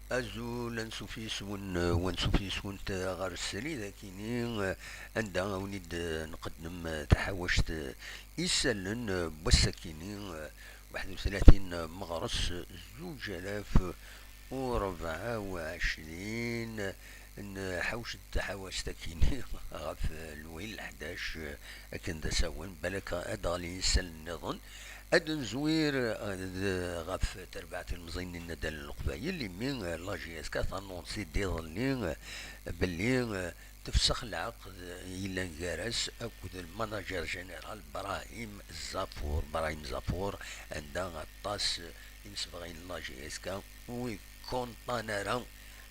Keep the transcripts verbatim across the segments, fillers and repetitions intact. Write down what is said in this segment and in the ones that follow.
Azul, ansuf yes-wen, eh, wansuf yes-went, eh, ɣer srid akini, eh, anda awen-id, eh, nqeddem, eh, taḥawact, eh, isallen, eh, n wass-akini, eh, waḥed u tlatin meɣres, eh, zuǧ alaf u rebɛa u ɛecrin, eh, nḥawec-d taḥawact akini ɣef, eh, Lwil ḥdac, eh, akken d asawen, balak ad d-ɣlin isallen nniḍen. Ad nezwir, eh, d-, ɣef terbaɛt ilmeẓyen n Nadal n Leqbayel, imi, eh, la J S K tanunsi-d iḍelli, eh, belli, eh, tefsex leɛqed yellan gar-as akked lmanager général Brahim Zafour. Brahim Zafour, anda aṭas, eh, imsebɣen n la J S K ur ikunṭan ara,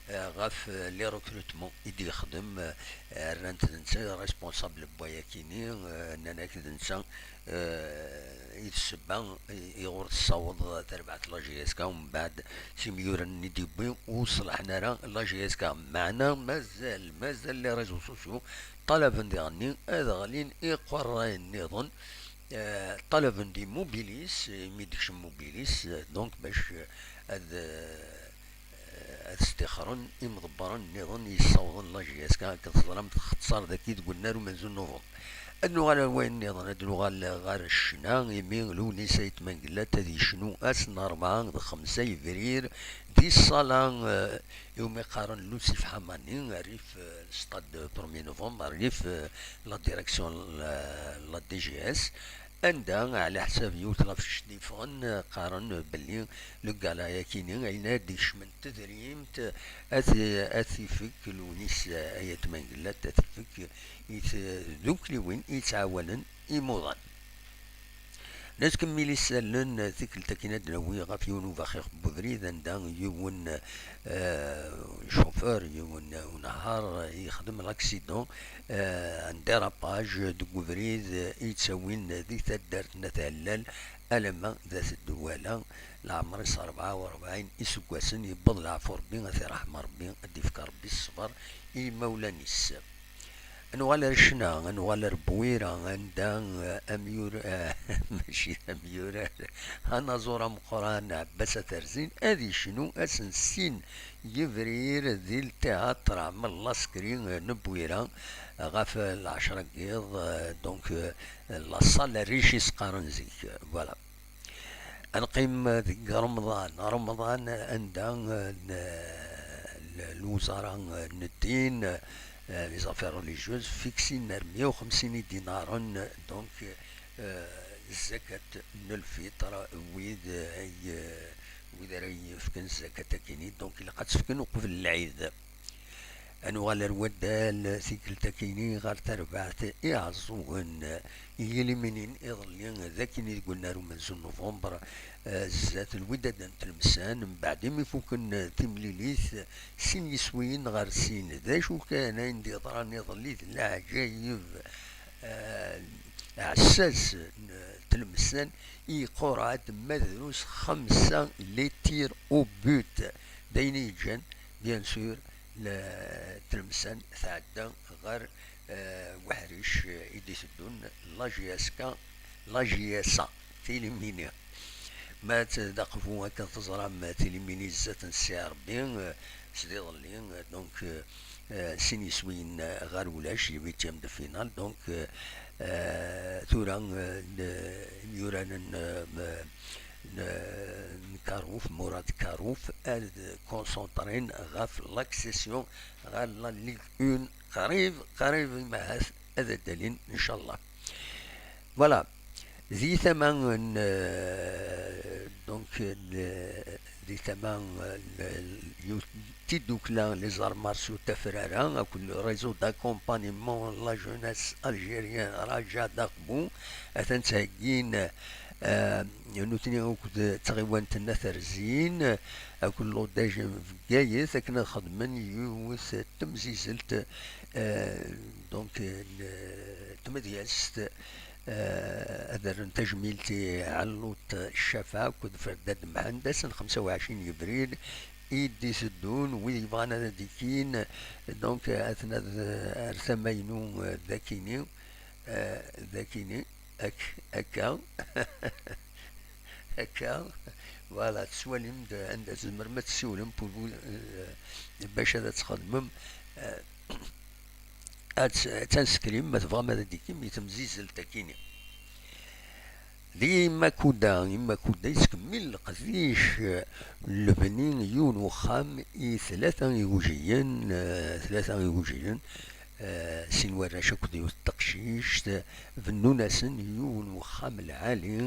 eh, ɣef, eh, les recrutements i d-yexdem, eh, rran-t d netta responsable n wayakini, eh, nnan-ak d netta, eh, i d ssebba i, i ɣur tessaweḍ terbaɛt la J S K, umbeɛd timyura-nni d-yewwi ur ṣlaḥen ara la J S K. Meɛna mazal, mazal les réseaux sociaux ṭalaben diɣenni ad ɣlin iqerrayen nniḍen, eh, ṭalaben-d i Mobilis, imi d-ikcem Mobilis, eh, donc bac, eh, ad, eh, ad stixren imḍebbren nniḍen yessawḍen la J S K, akken teẓram textar dagi deg unnar umenzu n Nuvember. Ad nuɣal ar wayen nniḍen, ad nuɣal ɣer ccna, imi Lewnis Ayt Mengellat ad yecnu ass n rebɛa d xemsa yebrir di ṣṣala, eh, iwumi qqaren Lusif Ḥamani, rrif, eh, Stade premier novembre, rrif, eh, la direction, la, la D G S, anda, ɛla ḥsab yiwet ɣef ccna yeffɣen, eh, qqaren belli le gala-yakini, ayen ara d-ikecmen tedrimt, ad t-, ad t-ifek Lewnis, eh, Ayt Mengellat, ad t-ifek i tdukliwin yettɛawanen imuḍan. Nettkemmil isallen, tikkelt akkin ad d-nawi ɣef yiwen ubaxix n ubrid anda yiwen, eh, chauffeur, yiwen unehhar yexdem l'accident, eh, un dérapage deg ubrid yettawin di taddart n At Hallal alamma d At Dwala, leɛmer-is rebɛa u rebɛin iseggasen, yewweḍ leɛfu Rebbi, ad t-iṛḥem Rebbi, ad d-ifk Rebbi ṣṣber i yimawlan-is. Ad nuɣal ar ccna, ad nuɣal ar Bwira, anda, eh, amyur-, eh, mačči d amyurar, anaẓur ameqqran Ɛebbas At Rẓin ad icnu ass n sin yebrir di ltihatr Ɛmel Laskri n Bwira ɣef lɛecra n yiḍ, eh, donc, eh, la salle Régis qqaren zik. Voilà. Ad neqqim deg Remḍan. Remḍan anda, eh, n-, l-, lwezara n ddin, eh, les affaires religieuses, fiksin ar meyya u xemsin idinaren, donc, eh, zzakat n lfitr, wid, eh, ay, eh, wid ara yefken zzakat akini, donc ilaq ad tt-fken uqbel lɛid. Ad nuɣal ar waddal, tikkelt akini ɣer terbaɛt Iɛeẓẓugen, i yiliminin iḍelli d akini deg unnar umenzu n Nuvember, eh, zdat Lwidad n Tlemsan, mbeɛd imi fuken, eh, timlilit, sin yiswiyen ɣer sin. D acu kan, ayen d-yeḍran iḍelli d leɛǧayeb, eh, aɛessas n Tlemsan, iqurɛ-d ma drus xemsa les tirs au but. D ayen i yeǧǧan, bien sûr, la Tlemsan tɛedda ɣer, eh, weḥric, eh, i d-iteddun, la J S K, la J S A, tilimini. Ma t-, d aqbu akken teẓram, tilimini zdat n Si Ṛebbi, eh, s d iḍelli, eh, donc, eh, eh, sin yiswiyen, eh, ɣer ulac, les huitièmes de finale, donc, eh, eh, tura, eh, n-, imyuraren, eh, m-, n-, n Karuf, Murad Karuf, ad concentrés ɣef l'accession ɣer la Ligue un, qrib, qrib, imahat ad d-alin, ncallah. Voilà. Di tama n, eh, donc, n, di tama n, n, n tiddukla les arts martiaux tafrara akked le réseau d'accompagnement la jeunesse algérienne Raja Daqbou, atan ttheggin, eh, nutni akked tɣiwant n At Rzin, akked l'ODEJ n Bgayet, akken ad xedmen yiwet n temzizelt, eh, donc, n tmedyazt, eh, ad rren tajmilt i Ɛelluṭ Ccafa akked Ferdad Mḥend, ass n xemsa u ɛecrin yebrir i d-iteddun, wid yebɣan ad d-ikkin, donc, aten ad, ar tama-inu, eh, d akini, eh, d akini, ak-, akka. Akka, Voilà, tettwalim-d anda tzemrem ad tessiwlem pour vous, euh, bac ad txedmem, euh, ad, ad tanscrivem, ma tebɣam ad d-ikim i temzizzelt akini. Di Makuda, i Makuda yettkemmil leqdic, euh, lebni yiwen uxxam i tlata igujilen, euh, tlata igujilen, euh, sin warrac akked yiwet teqcict, bennun-asen yiwen uxxam lɛali,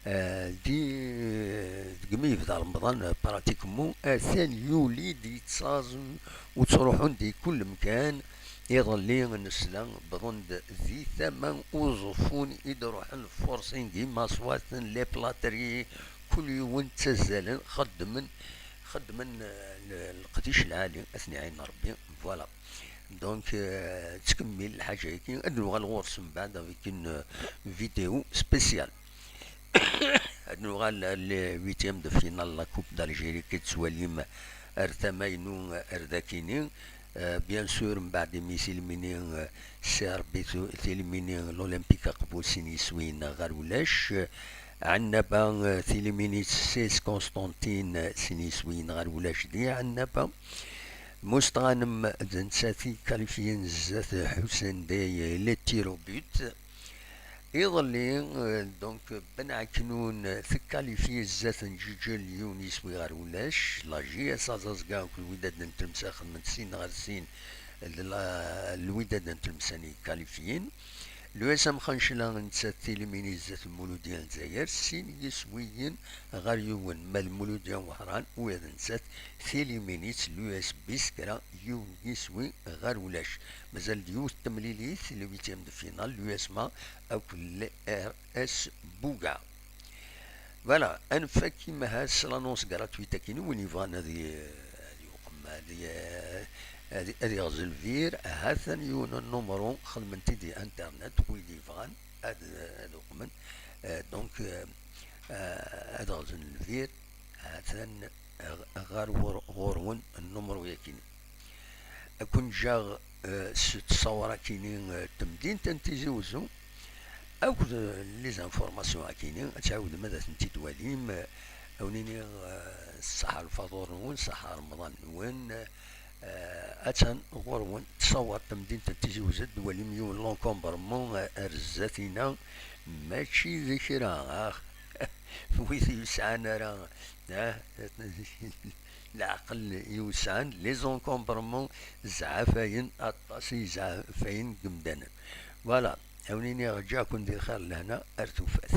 euh, di, deg mi yebda Remḍan, euh, pratiquement, atan yuli-d, yettaẓ, ur ttruḥun di kul mkan. Iḍelli nesla, wwḍen-d di tama uẓeffun i d-ruḥen forcing imaṣwaten, les plâtriers, kul yiwen ttazzalen, xeddmen, xeddmen, euh, l-, leqdic lɛali, ad ten-iɛin Rebbi. Voilà. Donc, euh, tettkemmil lḥaǧa-agi, ad nuɣal ɣur-s mbeɛd avec une, euh, vidéo spéciale. Ad nuɣal le huitième de finale la Coupe d'Algérie, ki tettwalim ar tama-inu, ar dakini. Euh, bien sûr, mbeɛd imi tilimini, euh, Serbie tu-, tilimini l'Olympique Aqbu sin yiswiyen ɣer ulac. Ɛennaba, euh, tilimini C S Constantine, euh, sin yiswiyen ɣer ulac di Ɛennaba. Mustɣanem d nettat i qualifiyen zdat Ḥusen Dey, les tirs au but. Iḍelli, euh, donc, Ben Ɛeknun, euh, tequalifie zdat n Ǧiǧel yiwen yiswi ɣer ulac. La J S Aẓazga akked Lwidad n Tlemsa xedmen sin ɣer sin d la, Lwidad n Tlemsa i qualifiyen. L'U S M Xancla nettat tilimini zdat n Muludya n Lezzayer, sin yiswiyen ɣer yiwen, ma d Muludya n Wehran, ula d nettat tilimini-tt l'U S B Skra yiwen yiswi ɣer ulac. Mazal-d yiwet temlilit, le huitième de finale, l'U S M A akked le R S Buga. Voilà, ad nfak imaha s l'annonce gratuite akini, win yebɣan ad y-, ad yuqem, ad y-, ad, ad iɣez lbir, ha-t-an yiwen n numru, xedmen-t-id di internet, wid yebɣan ad, ad uqmen. Euh, donc, euh, euh, ad ɣzen lbir, ha-t-an ɣ-, ɣer ɣur-, ɣur-wen nnumru-yakini. Ad ken-ǧǧeɣ, euh, s ttṣawar-akini, euh, n temdint n Tizi Wezzu, akked, euh, les informations akini, ad tɛawdem ad tent-id-twalim, euh, ad wen-iniɣ, euh, ṣṣeḥḥa lfaḍur-nwen, ṣṣeḥḥa Remḍan-nwen, euh, attan ɣur-wen ttṣawar n temdint n Tizi Wezzu, ad d-twalim yiwen l'encombrement, euh, ar zdat-ina, mačči d kra, ah, wid ur yesɛan ara, ah, leɛqel i wesɛan, les encombrements zeɛfayen, aṭas i zeɛfayen n yemdanen. Voilà, ad wen-iniɣ ǧǧiɣ-ken di lxir lehna ar tufat.